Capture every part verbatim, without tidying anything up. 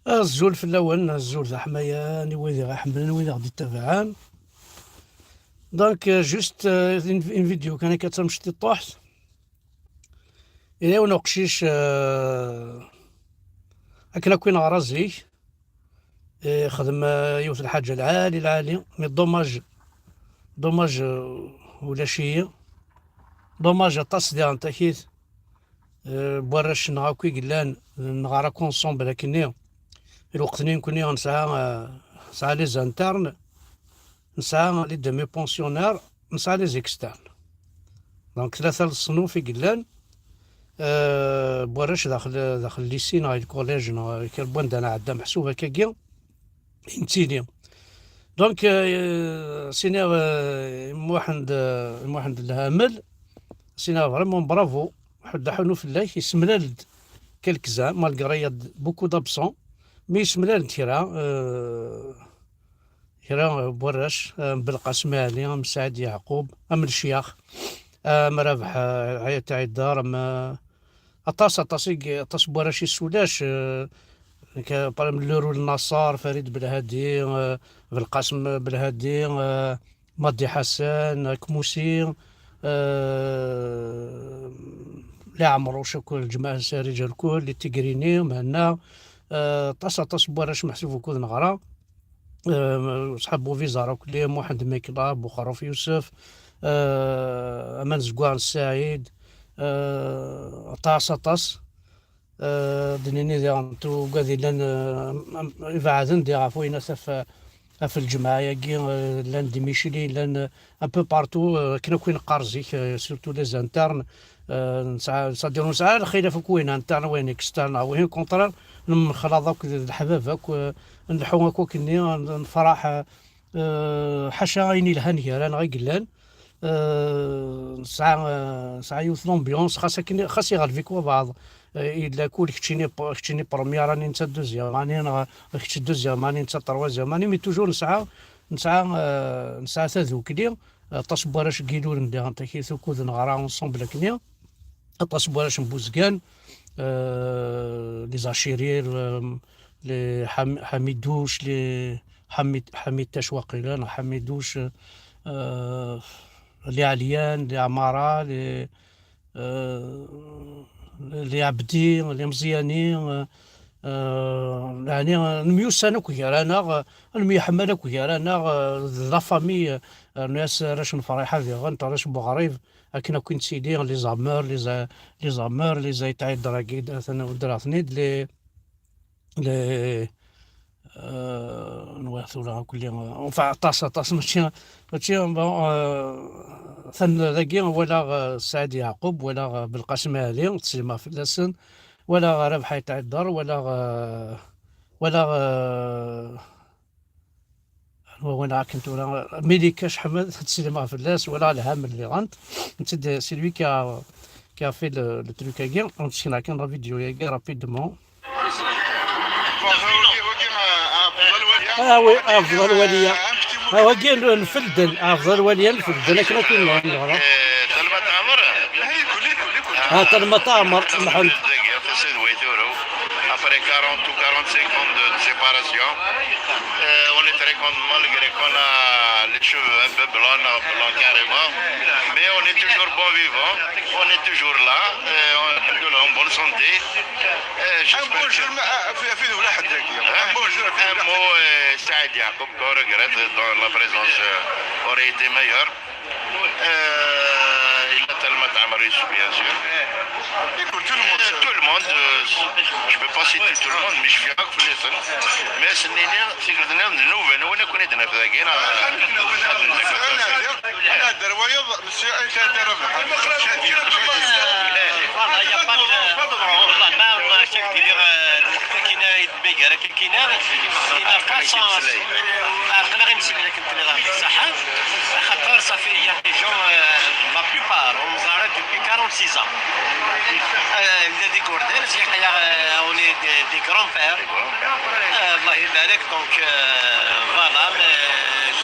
Azul fell-awen, azul d aḥmayan i wid i ɣ-iḥemmlen, wid i ɣ-d-ittabaɛen. Donc, euh, juste, euh, une, une vidéo kan akka d tamecṭiṭuḥt. Yella yiwen uqcic, euh, akken akk i neɣra zik, ixdem, euh, yiwet n lḥaǧa lɛali, lɛali, mais dommage, dommage, euh, ulac-iyi. Dommage aṭas diɣen takit, euh, n warrac-nneɣ akk i yellan, neɣra akk ensemble akkenni. Lweqt-nni nekkni nesɛa, euh, nesɛa les internes, nesɛa les demi-pensionnaires, nesɛa les externes. Donc, tlata leṣnuf i yellan, euh, n warrac daxel, daxel lycée neɣ lkullij neɣ kra n wanda nɛedda meḥsub akkagi, i nettili. Donc, euh, siniɣ, euh, Muḥend, euh, Muḥend Lhamel, siniɣ vraiment bravo, ḥedd aḥunu fell-ak, isemlal-d quelques-uns, malgré il y a beaucoup d'absents, mais isemlal-d kra, euh, kra n warrac, am Belqasem Ɛli, am Saɛid Yeɛqub, am Lecyax, am Rabeḥ, eh, Ɛyat Ɛidar, am, eh, aṭas, aṭas i, aṭas n warrac i s-ulac, eh, nekk, par exemple, Lurul Naṣer, Farid Belhadi, eh, Belqasem Belhadi, eh, Madi Ḥasan, Akmusi, eh, Li Ɛemruc akk, lǧemɛa n Sarij lkul, Li Tigrini, Mhenna, eh, aṭas, aṭas n warrac meḥsub ukud neɣra. Eh, ṣḥab Buvizar akk, Li Muḥend Mikla, Buxruf Yusef, eh, Aman Zeggaɣ n Saɛid, eh, aṭas, aṭas. Eh, d-nini diɣen tugad yellan, eh, am, am, ibeɛden diɣ ɣef wayen ɣef, ɣef lǧemɛa-agi, eh, llan d Micli, llan, eh, un peu partout, eh, akken akk i neqqar zik, eh, surtout les internes, eh, nesɛa, c'est-à-dire nesɛa lxilaf akk wayen interne, wayen externe, ah, wayen contraire, nemxelaḍ akk d leḥbab akk, eh, nleḥḥu akk akkenni, nefraḥ, eh, eh, ḥaca ayen ilhan gar-aneɣ i yellan. Eh, nesɛa, eh, nesɛa yiwet l'ambiance, xas akken, xas iɣleb-ik wabeɛḍ, eh, yella kul keččini, keččini première année, netta deuxième année, neɣ kečč deuxième année, netta troisième année, mais toujours nesɛa, nesɛa, eh, nesɛa tadukli, aṭas n warrac n Yiluren diɣen takit ukud neɣra ensemble akkenni. Aṭas n warrac n Buzgan, euh, les Achirir, euh, les Ham-, Hamidouche, les Hamid, Hamid Tachwaqila, neɣ Hamidouche, euh, les Alian, les Amara, les, euh, les Abdi, les Mziani, euh, euh, yeɛni, euh, nemyussan akk gar-aneɣ, euh, nemyeḥmal akk gar-aneɣ, euh, d la famille, euh, rnu-as arrac n Friḥa diɣen, arrac n Buɣrib, akken akk i nettili, les Ameurs, les A-, les Ameurs, les Ayt Ɛidar-agi, atan uddreɣ-ten-id, les, les, euh, nwiɣ tura akk-, enfin, aṭas, aṭas, mačči, mačči, bon, euh, atan dagi, walaɣ, euh, Saɛid Yeɛqub, walaɣ, euh, Belqasem Ɛli, ttsellimeɣ fell-asen, walaɣ Rabeḥ Ayt Ɛidar, walaɣ, euh, walaɣ, euh, Anwa win akken tura? Milika Ḥmed, ttsellimeɣ fell-as, walaɣ Lhamel diɣen. Netta d, c'est lui qui a, qui a fait le, le truc-agi. Ad wen-d-sekneɣ kan la vidéo-agi rapidement. Ah oui, Afḍal Waliya. Ah, wagi n, n Felden. Afḍal Waliya n Felden, akken ad t-id-nɣen neɣra. Ah, Talma Taɛmer, Mḥend. Après quarante ou quarante-cinq ans de, de séparation, euh, on est très content malgré qu'on a les cheveux un peu blancs, non, blancs carrément. Mais on est toujours bon vivant, on est toujours là, euh, on, alhamdoulilah, en bonne santé. Euh, un j'espère bonjour, que ma, à, à, à, hein? Un bonjour, à, un mot, euh, Saïd Yacoub, qu'on regrette dont la présence, euh, aurait été meilleure. Euh, il a tellement à Maurice, bien sûr. Écoute, tout le monde. Euh, tout le monde, euh, je peux pas citer tout le monde, mais je viens que les, mais c'est une, c'est que nous, nous venons, on est connus de notre guerre. Voilà, il y a pas de, والله ما، ما شفت لي، آه، الوقت كاين يتبقى، كاين، كاين، كاين، آه، قلنا غير نسيب لك انت اللي راك صح، خاطر صافي، il y a des gens, euh, la plupart، on nous arrête depuis quarante-six ans. آه، بلادي كوردير، سي قيا، آه، on est des, des grands-pères. آه، الله يبارك، donc, euh, voilà، mais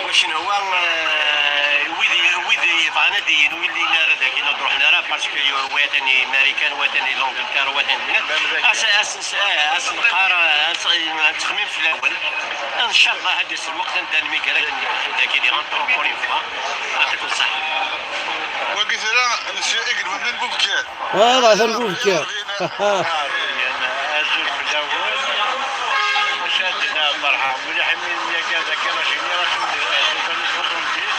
واش هو، آه، ويدي، ويدي Canadiens, ur llin ara dagi, ur d-ruḥen ara, parce que watan i Marikan, watan i Langelkar, watan dinna. As, as, as, as nqar, as, as nttxemmim fell-awen. Ncallah ad d-yas lweqt anda nmiger akken dagi diɣen, encore une fois. Yeɛṭikum ṣṣeḥḥa. Wagi tura, nesya igelmen n Bubekkiṛ. Ah, d Bubekkiṛ. Azul fell-awen. Ass-a, ad d-naf ferḥeɣ mliḥ imi yakan d akken la génération de soixante-dix.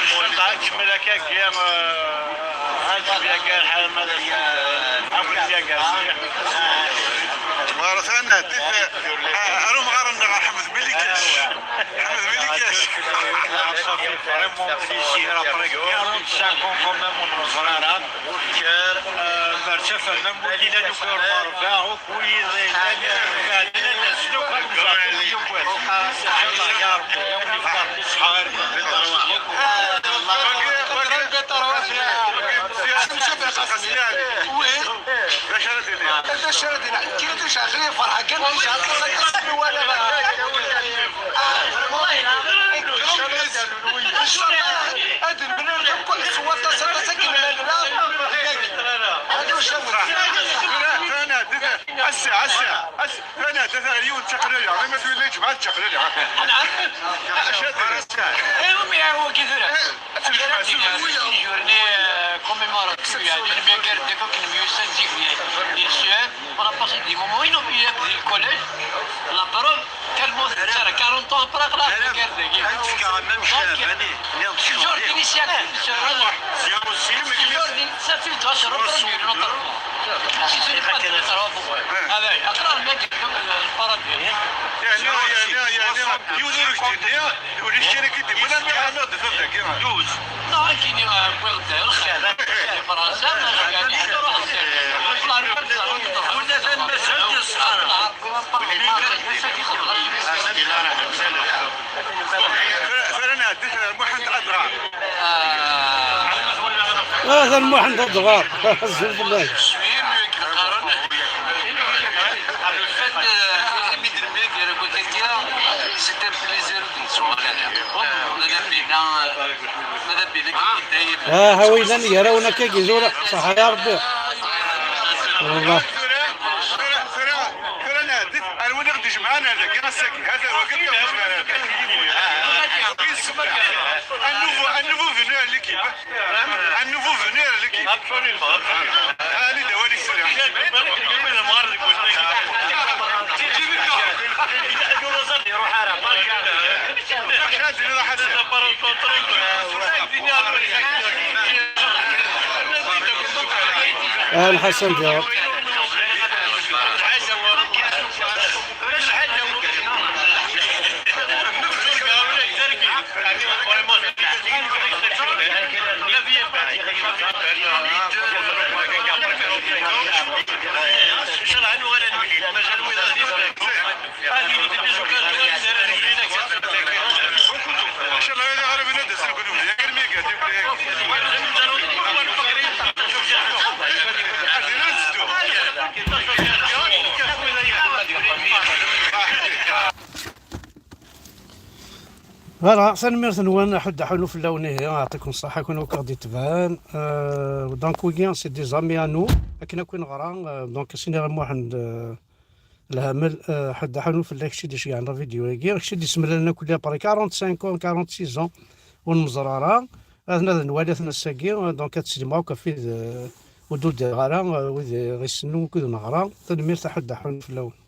Lmuwafaqat, kemmel akka, akka, eh, ad tebbi akka lḥal, ma d akka, eh, akk yakan mliḥ. War tana, eh, ar umɣar-nneɣ Ḥmed Melikac. Ḥmed Melikac. Vraiment plaisir, après quarante-cinq ans quand même, ur nẓerr ara. Mer ttafan, même wagi la nuker ɣer baɣ, wid llan fehlen ad d-asen akk ad nẓer yiwwas. Ncallah ya Rebbi, yawm yefḍer ṣṣḥab. D acu ara d-iniɣ? D acu ara d-iniɣ? Ad nbnu akk s waṭas, aṭas akken ma nella dagi. Ad ucawen. Tura, tura, tura, ass-a, ass-a, ass-a, tura, tura, yiwen d taqlala, ma tuli lǧemɛa d taqlala. Acu ad d-iniɣ? Ass-a. Eh, mais, euh, wagi tura. Ad tnejmeɛ s ugur. Une journée, euh, commémorative, يعني, nemyager-d akk akken nemyussan zik di, di Suède. On a passé des moments inoubliables di le collège. La preuve, tellement de ça, quarante ans après, la guerre de guerre. Donc, ce genre d'initiative, ce genre, ce genre d'initiative doit se reproduire, notamment. Si ce n'est pas de notre amour. Ah ouais, après, on met le paradis. يعني، يعني، يعني، yiwen ur k-d-yenni, ulac kra i k-id-yewwin, am, am d-tafat dagi. Douze. Non, kini, euh, wwiɣ-d lxir. Fransa, ma tgani, ruḥ. Wala mazal yesxar. Tura, tura nɛeddi ar Muḥend Adɣar. Ah, d Muḥend Adɣar. Azul fell-ak. Le fait, euh, imi d-nniɣ, c'est un plaisir. Ah, ha wi llan gar-awen akka i izura. Ṣaḥa ya Rebbi. Wallah. Tura, tura, tura, tura nɛeddi ar win i ɣ-d-ijemɛen ar dagi ass-agi. Hada wagi i ɣ-d-ijemɛen ar dagi. Un nouveau, un nouveau venu à l'équipe. Un nouveau venu à l'équipe. Absolument, absolument. Ah, allez, Dawali, c'est là. Ah, Lḥasan, ya Rab. Voilà, tanemmirt-nwen, aḥuddu aḥunnu fell-awen, ihi, yeɛṭikum ṣṣeḥḥa, kunwi akk i ɣ-d-itebɛen. Euh, donc, wigi, c'est des amis à nous, akken akk i neɣra, euh, donc, as-iniɣ i Muḥend, euh, Lhamel, euh, aḥuddu aḥunnu fell-ak, kečč i d-iceyyɛen la vidéo-agi, kečč i d-isemlalen akk, il y a près quarante-cinq ans, quarante-six ans, ur nemmẓer ara. Ad nadi ad nwali aten ass-agi, euh, donc, ad teslim akk ɣef wid, euh, ur d-udiɣ ara, euh, wid i ɣ-isennun akk i d-neɣra. Tanemmirt, aḥuddu aḥunnu fell-awen.